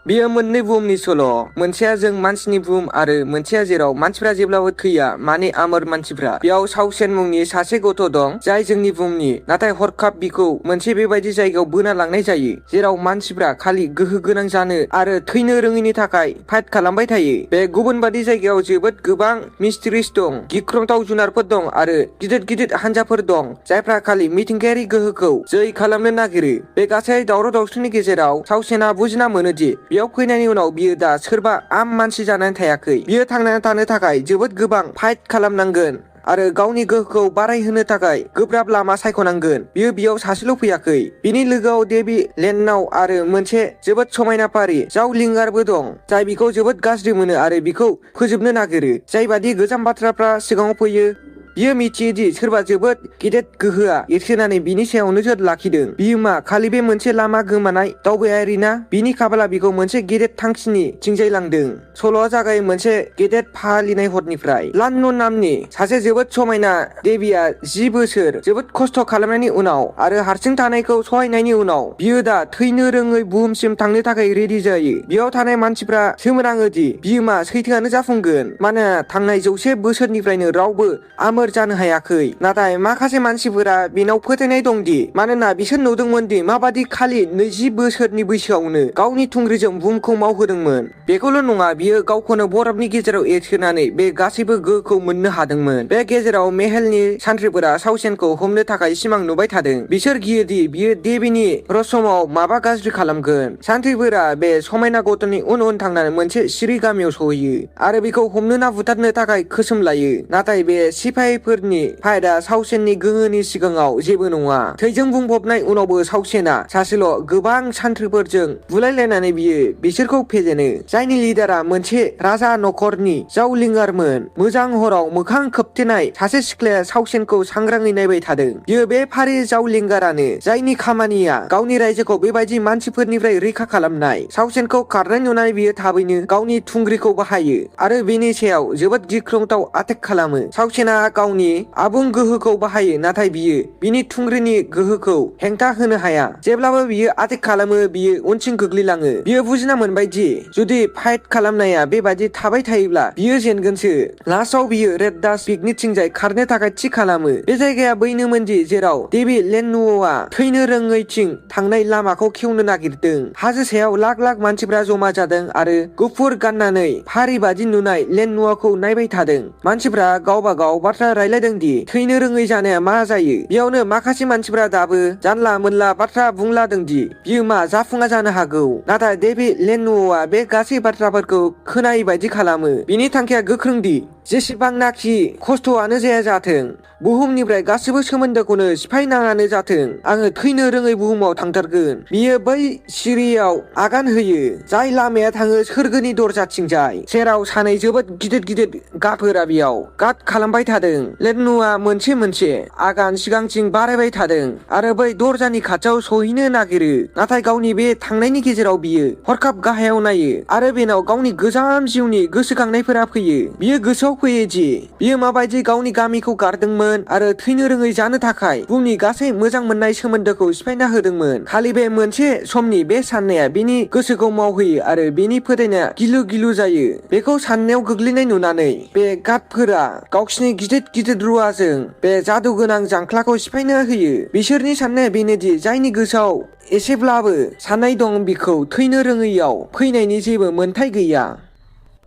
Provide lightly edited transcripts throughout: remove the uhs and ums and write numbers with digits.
बेयो मोननै बुहुमनि सल'। मोनसेया जों मानसिनि बुहुम आरो मोनसेया जेराव मानसिफ्रा जेब्लाबो थैया माने आमोर मानसिफ्रा। बेयाव सावसेन मुंनि सासे गथ' दं जाय जोंनि बुहुमनि, नाथाय हरखाब बिखौ मोनसे बेबायदि जायगायाव बोना लांनाय जायो जेराव मानसिफ्रा खालि गोहो गोनां जानो आरो थैनो रोङैनि थाखाय फाइट खालामबाय थायो। बे गुबुन बादि जायगायाव जोबोद गोबां मिस्ट्रिस दं, गिख्रंथाव जुनारफोर दं आरो गिदिर गिदिर हानजाफोर दं जायफ्रा खालि मिथिंगायारि गोहोखौ जै खालामनो नागिरो। बे गासै दावराव दावसिनि गेजेराव सावसेना बुजिना मोनोदि बेयाव फैनायनि उनाव बियो दा सोरबा आम मानसि जानानै थायाखै। बियो थांनानै थानो थाखाय जोबोद गोबां फाइट खालामनांगोन आरो गावनि गोहोखौ बारायहोनो थाखाय गोब्राब लामा सायख'नांगोन। बियो बेयाव सासेल' फैयाखै, बिनि लोगोआव डेभि लेन्डनाव आरो मोनसे जोबोद समायना पारि जावलिंगारबो दं जाय बिखौ जोबोद गाज्रि मोनो आरो बिखौ फोजोबनो नागिरो। जाय बादि गोजाम बाथ्राफ्रा सिगाङाव फैयो, बियो मिथियोदि सोरबा जोबोद गेदेर गोहोआ एरसोनानै बिनि सायाव नोजोर लाखिदों। बियो मा खालि बे मोनसे लामा गोमानाय दावबायारि ना? बिनि खाफाला बिखौ मोनसे गेदेर थांखिनि थिंजाय लांदों। सल'आ जागायो मोनसे गेदेर फालिनाय हरनिफ्राय। लान्लन नामनि सासे जोबोद समायना देबिया 10 बोसोर जोबोद खस्थ' खालामनायनि उनाव आरो हारसिं थानायखौ सहायनायनि उनाव बियो दा थैनो रोङै बुहुमसिम थांनो थाखाय रेडि जायो। बेयाव थानाय मानसिफ्रा सोमोनाङोदि बियो मा सैथोआनो जाफुंगोन, मानोना थांनाय 100 बोसोरनिफ्रायनो रावबो आमोर जानो हायाखै। नाथाय माखासे मानसिफोरा बेनाव फोथायनाय दंदि मानोना बिसोर नुदोंमोनदि माबादि खालि 20 बोसोरनि बैसोआवनो गावनि थुंग्रिजों बुहुमखौ मावहोदोंमोन। बेखौल' नङा, बियो गावखौनो बरफनि गेजेराव एरसोनानै बे गासैबो गोहोखौ मोननो हादोंमोन। बे गेजेराव मेहेलनि सान्थ्रिफोरा सावसेनखौ हमनो थाखाय सिमां नुबाय थादों। बिसोर गियोदि बियो देबीनि रसमाव माबा गाज्रि खालामगोन। सान्थ्रिफोरा बे समायना गथ'नि उन उन थांनानै मोनसे सिरि गामियाव सहैयो आरो बिखौ हमनो ना बुथारनो थाखाय खोसोम लायो। नाथाय बे सिपाहिफोरनि फाइटआ सावसेननि गोहोनि सिगाङाव जेबो नङा। थैजों बुंफबनाय उनावबो सावसेना सासेल' गोबां सान्थ्रिफोरजों बुलायलायनानै बियो बिसोरखौ फेजेनो। जायनि लिडारा मोनसे राजा नखरनि जावलिंगारमोन। मोजां हराव मोखां खोबथेनाय सासे सिख्लाया सावसेनखौ सांग्राङै नायबाय थादों। बियो बे फारि जावलिंगारानो जायनि खामानिया गावनि रायजोखौ बेबायदि मानसिफोरनिफ्राय रैखा खालामनाय। सावसेनखौ खारनाय नुनानै बियो थाबैनो गावनि थुंग्रिखौ बाहायो आरो बेनि सायाव जोबोद गिख्रंथाव आटेक खालामो। सावसेना गावनि आबुं गोहोखौ बाहायो, नाथाय बियो बिनि थुंग्रिनि गोहोखौ हेंथा होनो हाया। जेब्लाबो बियो आटेक खालामो, बियो उनथिं गोग्लैलाङो। बियो बुजिना मोनबायदि जुदि फाइट खालामनाया बेबादि थाबाय थायोब्ला बियो जेनगोनसो। लास्टआव बियो रेड डास्ट पिकनिथिंजाय खारनो थाखाय थि खालामो। बे जायगाया बैनोमोनदि जेराव डेभि लेन्डनुआ थैनो रोङैथिं थांनाय लामाखौ खेवनो नागिरदों। हाजो सायाव लाख लाख मानसिफ्रा जमा जादों आरो गुफुर गाननानै फारि बादि नुनाय लेन्डनुआखौ नायबाय थादों। मानसिफ्रा गावबा गाव बाथ्रा रायलायदों दि थैनो रोङै जानाया मा जायो। बेयावनो माखासे मानसिफ्रा दाबो जानला मोनला बाथ्रा बुंलादों दि बियो मा जाफुङा जानो हागौ। नाथाय डेभि लेन्डनुआ बे गासै बाथ्राफोरखौ खोनायै बायदि खालामो। बिनि थांखिया गोख्रों दि जेसेबांनाखि खस्थ'आनो जाया जाथों, बुहुमनिफ्राय गासिबो सोमोन्दोखौनो सिफायनाङानो जाथों, आङो थैनो रोङै बुहुमाव थांथारगोन। बियो बै सिरियाव आगान होयो जाय लामाया थाङो सोरगोनि दरजाथिंजाय। सेराव सानै जोबोद गिदिर गिदिर गार्डफोरा बेयाव गार्ड खालामबाय थादों। लेन्डनुआ मोनसे मोनसे आगान सिगांथिं बारायबाय थादों आरो बै दरजानि खाथियाव सहैनो नागिरो। नाथाय गावनि बे थांनायनि गेजेराव बियो हरखाब गाहायाव नायो आरो बेनाव गावनि गोजाम जिउनि गोसोखांनायफोरा फैयो। बियो गोसोआव फैयो दि बियो माबायदि गावनि गामिखौ गारदोंमोन आरो थैनो रोङै जानो थाखाय बुहुमनि गासै मोजां मोननाय सोमोन्दोखौ सिफायना होदोंमोन। खालि बे मोनसे समनि बे साननाया बिनि गोसोखौ मावहोयो आरो बिनि फोथायनाया गिलु गिलु जायो। बेखौ साननायाव गोग्लैनाय नुनानै बे गार्डफोरा गावसिनि गिदिर गिदिर रुवाजों बे जादु गोनां जांख्लाखौ सिफायना होयो। बिसोरनि साननाया बेनोदि जायनि गोसोआव एसेब्लाबो साननाय दं बिखौ थैनो रोङैयाव फैनायनि जेबो मोन्थाय गैया।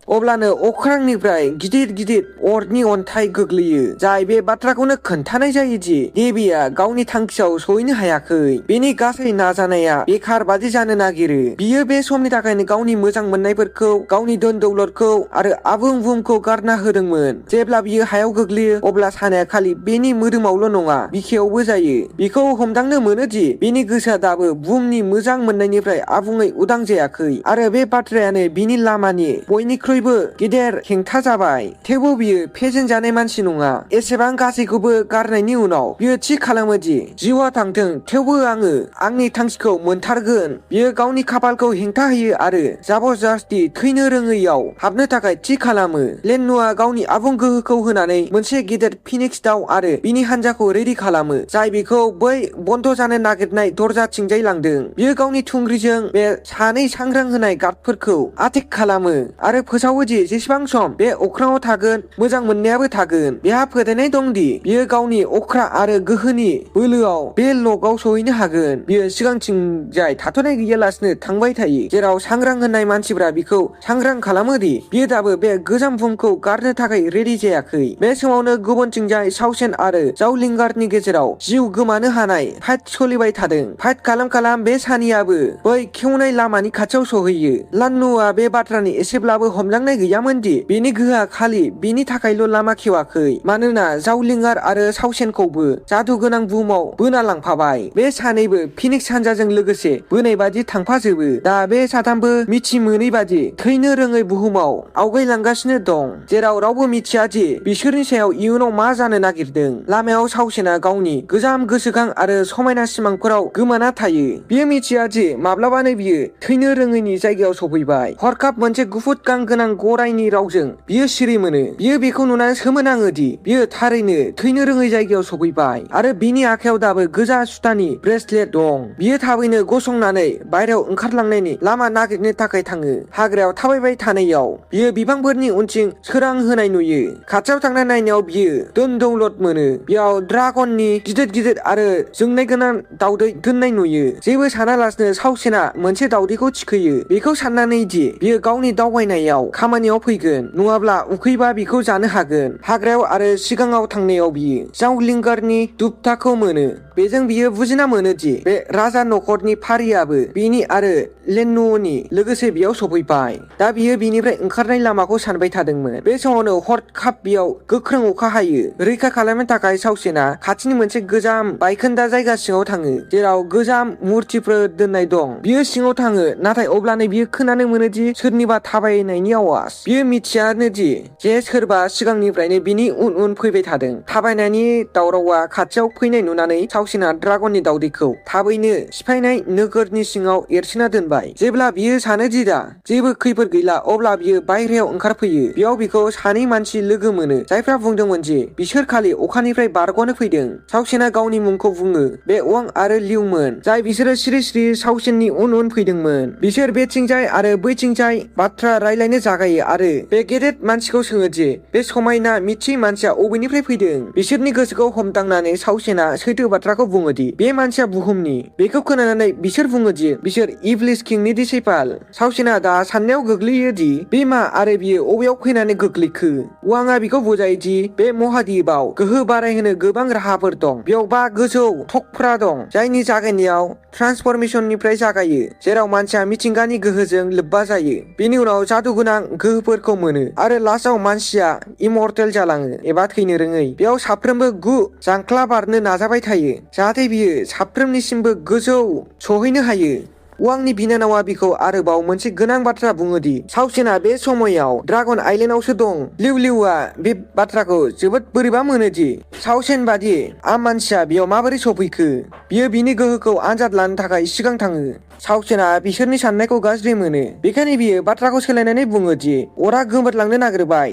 अब्लानो अख्रांनिफ्राय गिदिर गिदिर अरनि अन्थाइ गोग्लैयो, जाय बे बाथ्राखौनो खोन्थानाय जायोदि देबिया गावनि थांखियाव सहैनो हायाखै। बेनि गासै नाजानाया बेखार बादि जानो नागिरो। बियो बे समनि थाखायनो गावनि मोजां मोननायफोरखौ, गावनि धोन दौलतखौ आरो आबुं बुहुमखौ गारना होदोंमोन। जेब्ला बियो हायाव गोग्लैयो अब्ला सानाया खालि बेनि मोदोमावल' नङा, बिखायावबो जायो। बिखौ हमदांनो मोनोदि बेनि गोसोआ दाबो बुहुमनि मोजां मोननायनिफ्राय आबुङै उदां जायाखै आरो बे बाथ्रायानो बिनि लामानि बयनिख्रुइ निख्रुइबो गेदेर हेंथा जाबाय। थेवबो बियो फेजेनजानाय मानसि नङा। एसेबां गासैखौबो गारनायनि उनाव बियो थि खालामो दि जिउआ थांथों थेवबो आङो आंनि थांखिखौ मोनथारगोन। बियो गावनि खाफालखौ हेंथा होयो आरो जाबरदस्ती थैनो रोङैयाव हाबनो थाखाय थि खालामो। लेन्नुआ गावनि आबुं गोहोखौ होनानै मोनसे गेदेर फिनिक्स दाउ आरो बिनि हान्जाखौ रेडि खालामो जाय बिखौ बै बन्द जानो नागिरनाय दरजाथिंजाय लांदों। बियो गावनि थुंग्रिजों बे सानै सांग्रां होनाय गार्डफोरखौ आटेक खालामो आरो फोसावो दि जेसेबां सम बे अख्राङाव थागोन मोजां मोननायाबो थागोन। बेहा फोथायनाय दं दि बियो गावनि अख्रा आरो गोहोनि बोलोआव बे लगआव सहैनो हागोन। बियो सिगांथिंजाय थाथ'नाय गैयालासिनो थांबाय थायो जेराव सांग्रां होननाय मानसिफ्रा बिखौ सांग्रां खालामो दि बियो दाबो बे गोजाम बुहुमखौ गारनो थाखाय रेडि जायाखै। बे समावनो गुबुनथिंजाय सावसेन आरो जावलिंगारनि गेजेराव जिउ गोमानो हानाय फाइट सोलिबाय थादों। फाइट खालाम बे सानैयाबो बै खेवनाय लामानि खाथियाव सहैयो। लान्नुआ बे बाथ्रानि एसेब्लाबो हमदांनाय गैयामोन दि बेनि गोहोआ खालि बेनि थाखायल' लामा खेवाखै मानोना जावलिंगार आरो सावसेनखौबो जादु गोनां बुहुमाव बोना लांफाबाय। बे सानैबो फिनिक्स हान्जाजों लोगोसे बोनाय बादि थांफाजोबो। दा बे साथामबो मिथि मोनै बादि थैनो रोङै बुहुमाव आवगायलांगासिनो दं जेराव रावबो मिथिया दि बिसोरनि सायाव इयुनाव मा जानो नागिरदों। लामायाव सावसेना गावनि गोजाम गोसोखां आरो समायना सिमांफोराव गोमाना थायो। बियो मिथिया दि माब्लाबानो बियो थैनो रोङैनि जायगायाव सफैबाय। हरखाब मोनसे गुफुर गां गोनां गरायनि रावजों बियो सिरि मोनो। बियो बेखौ नुनानै सोमोनाङो दि बियो थारैनो थैनो रोङै जायगायाव सफैबाय आरो बिनि आखायाव दाबो गोजा सुथानि ब्रेसलेट दं। बियो थाबैनो गसंनानै बायरायाव ओंखारलांनायनि लामा नागिरनो थाखाय थाङो। हाग्रायाव थाबायबाय थानायाव बियो बिफांफोरनि उनथिं सोरां होनाय नुयो। खाथियाव थांना नायनायाव बियो दोन दौलत मोनो। बेयाव ड्रागननि गिदिर आरो जोंनाय गोनां दावदै दोननाय नुयो। जेबो सानालासिनो सावसेना मोनसे दावदैखौ थिखोयो बेखौ साननानै दि बियो गावनि दावबायनायाव खामानियाव फैगोन नङाब्ला उखैबा बिखौ जानो हागोन। हाग्रायाव आरो सिगाङाव थांनायाव बियो जावलिंगारनि दुबथाखौ मोनो। बेजों बियो बुजिना मोनो दि बे राजा नखरनि फारियाबो बिनि आरो लेन्नुनि लोगोसे बेयाव सफैबाय। दा बियो बिनिफ्राय ओंखारनाय लामाखौ सानबाय थादोंमोन। बे समावनो हरखाब बेयाव गोख्रों अखा हायो। रैखा खालामनो थाखाय सावसेना खाथिनि मोनसे गोजाम बायखोन्दा जायगा सिङाव थाङो जेराव गोजाम मुर्तिफोर दोननाय दं। बियो सिङाव थाङो नाथाय अब्लानो बियो खोनानो मोनो दि सोरनिबा थाबायनायनि आवाज। बियो मिथियानो दि जे सोरबा सिगांनिफ्रायनो बिनि उन फैबाय थादों। थाबायनायनि दावरावआ खाथियाव फैनाय नुनानै सावसेना ड्रागननि दावदैखौ थाबैनो सिफायनाय नोगोरनि सिङाव एरसोना दोनबाय। जेब्ला बियो सानो दि दा जेबो खैफोद गैला अब्ला बियो बायह्रायाव ओंखारफैयो। बेयाव बिखौ सानै मानसि लोगो मोनो जायफ्रा बुंदोंमोन जे बिसोर खालि अखानिफ्राय बारग'नो फैदों। सावसेना गावनि मुंखौ बुङो। बे वां आरो लिउमोन जाय बिसोरो सिरि सावसेननि उन फैदोंमोन। बिसोर बेथिंजाय आरो बैथिंजाय बाथ्रा रायलायनो जागायो आरो बे गेदेर मानसिखौ सोङो दि बे समायना मिथियै मानसिया अबेनिफ्राय फैदों। बिसोरनि गोसोखौ हमदांनानै सावसेना सैथो बाथ्राखौ बुङो दि बे मानसिया बुहुमनि। बेखौ खोनानानै बिसोर बुङो दि बिसोर इब्लिस किंनि दिसिपाल। सावसेना दा साननायाव गोग्लैयो दि बे मा आरो बियो अबेयाव फैनानै गोग्लैखो। वांआ बिखौ बुजायो दि बे महाद्वीपआव गोहो बारायहोनो गोबां राहाफोर दं। बेयाव 5 गोजौ थकफ्रा दं जायनि जागायनायाव ट्रान्सफरमेशननिफ्राय जागायो जेराव मानसिया मिथिंगानि गोहोजों लोब्बा जायो। बेनि उनाव जादु गोनां गोहोफोरखौ मोनो आरो लास्टआव मानसिया इमर्टेल जालाङो एबा थैनो रोङै। बेयाव साफ्रोमबो 9 जांख्ला बारनो नाजाबाय थायो जाहाथे बियो साफ्रोमनिसिमबो गोजौ सहैनो हायो। वांनि बिनानावा बिखौ आरोबाव मोनसे गोनां बाथ्रा बुङो दि सावसेना बे समायाव ड्रागन आइलेन्डआवसो दं। लिउआ बे बाथ्राखौ जोबोद बोरैबा मोनो दि सावसेन बादि मानसिया बेयाव माबोरै सफैखो। बियो बिनि गोहोखौ आनजाद लानो थाखाय सिगां थाङो। सावसेना बिसोरनि साननायखौ गाज्रि मोनो बेखायनो बियो बाथ्राखौ सोलायनानै बुङो दि अरा गोमोरलांनो नागिरबाय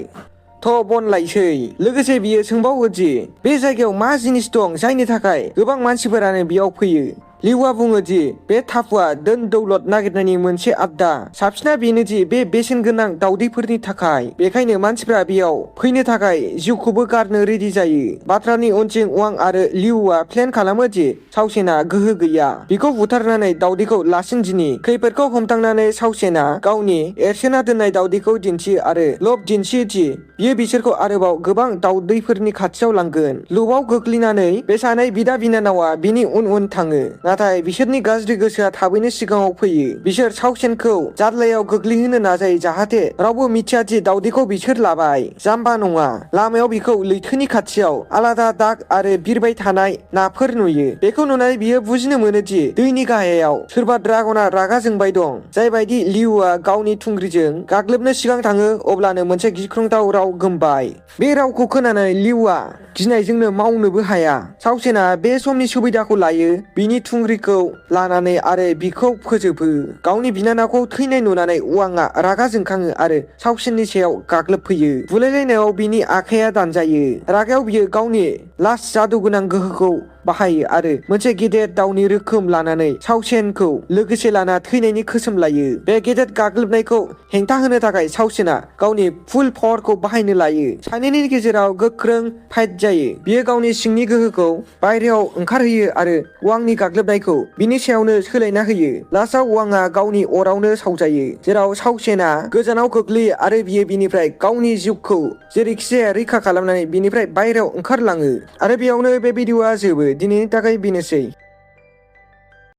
बन लायसै। लोगोसे बियो सोंबावो दि बे जायगायाव मा जिनिस दं जायनि थाखाय गोबां मानसिफोरानो बेयाव फैयो। लिउआ बुङो दि बे टापुआ दोन दौलत नागिरनायनि मोनसे आड्डा। साबसिना बेनो दि बे बेसेन गोनां दावदैफोरनि थाखाय बेखायनो मानसिफ्रा बेयाव फैनो थाखाय जिउखौबो गारनो रेडि जायो। बाथ्रानि उनथिं वां आरो लिउआ प्लेन खालामो दि सावसेना गोहो गैया बिखौ बुथारनानै दावदैखौ लासिन दिनि। खैफोदखौ हमदांनानै सावसेना गावनि एरसोना दोननाय दावदैखौ दिन्थियो आरो लब दिन्थियो दि बियो बिसोरखौ आरोबाव गोबां दावदैफोरनि खाथियाव लांगोन। लबाव गोग्लैनानै बे सानै बिदा बिनानावा बिनि उन थाङो नाथाय बिसोरनि गाज्रि गोसोआ थाबैनो सिगाङाव फैयो। बिसोर सावसेनखौ जार्लायाव गोग्लैहोनो नाजायो जाहाथे रावबो मिथिया दि दावदैखौ बिसोर लाबाय। जाम्बा नङा, लामायाव बिखौ लैथोनि खाथियाव आलादा दाग आरो बिरबाय थानाय नाफोर नुयो। बेखौ नुनानै बियो बुजिनो मोनो दि दैनि गाहायाव सोरबा ड्रागनआ रागा जोंबाय दं। जाय बायदि लिउआ गावनि थुंग्रिजों गाग्लोबनो सिगां थाङो अब्लानो मोनसे गिख्रंथाव राव गोमबाय। बे रावखौ खोनानानै लिउआ गिनायजोंनो मावनोबो हाया। सावसेना बे समनि सुबिदाखौ लायो, बिनि थुंग्रिखौ लानानै आरो बिखौ फोजोबो। गावनि बिनानावखौ थैनाय नुनानै वांआ रागा जोंखाङो आरो सावसेननि सायाव गाग्लोबफैयो। बुलायलायनायाव बिनि आखाइया दानजायो। रागायाव बियो गावनि लास्ट जादु गोनां गोहोखौ बाहायो आरो मोनसे गेदेर दावनि रोखोम लानानै सावसेनखौ लोगोसे लाना थैनायनि खोसोम लायो। बे गेदेर गाग्लोबनायखौ हेंथा होनो थाखाय सावसेना गावनि फुल पावारखौ बाहायनो लायो। सानैनि गेजेराव गोख्रों फाइट जायो। बियो गावनि सिंनि गोहोखौ बायहेरायाव ओंखारहोयो आरो वांनि गाग्लोबनायखौ बिनि सायावनो सोलायना होयो। लास्टआव वांआ गावनि अरावनो सावजायो, जेराव सावसेना गोजानाव गोग्लैयो आरो बियो बिनिफ्राय गावनि जिउखौ जेरैखिजाया रैखा खालामनानै बिनिफ्राय बायहेरायाव ओंखारलाङो। आरो बेयावनो बे भिडिअआ जोबो। दिनैनि थाखाय बेनोसै।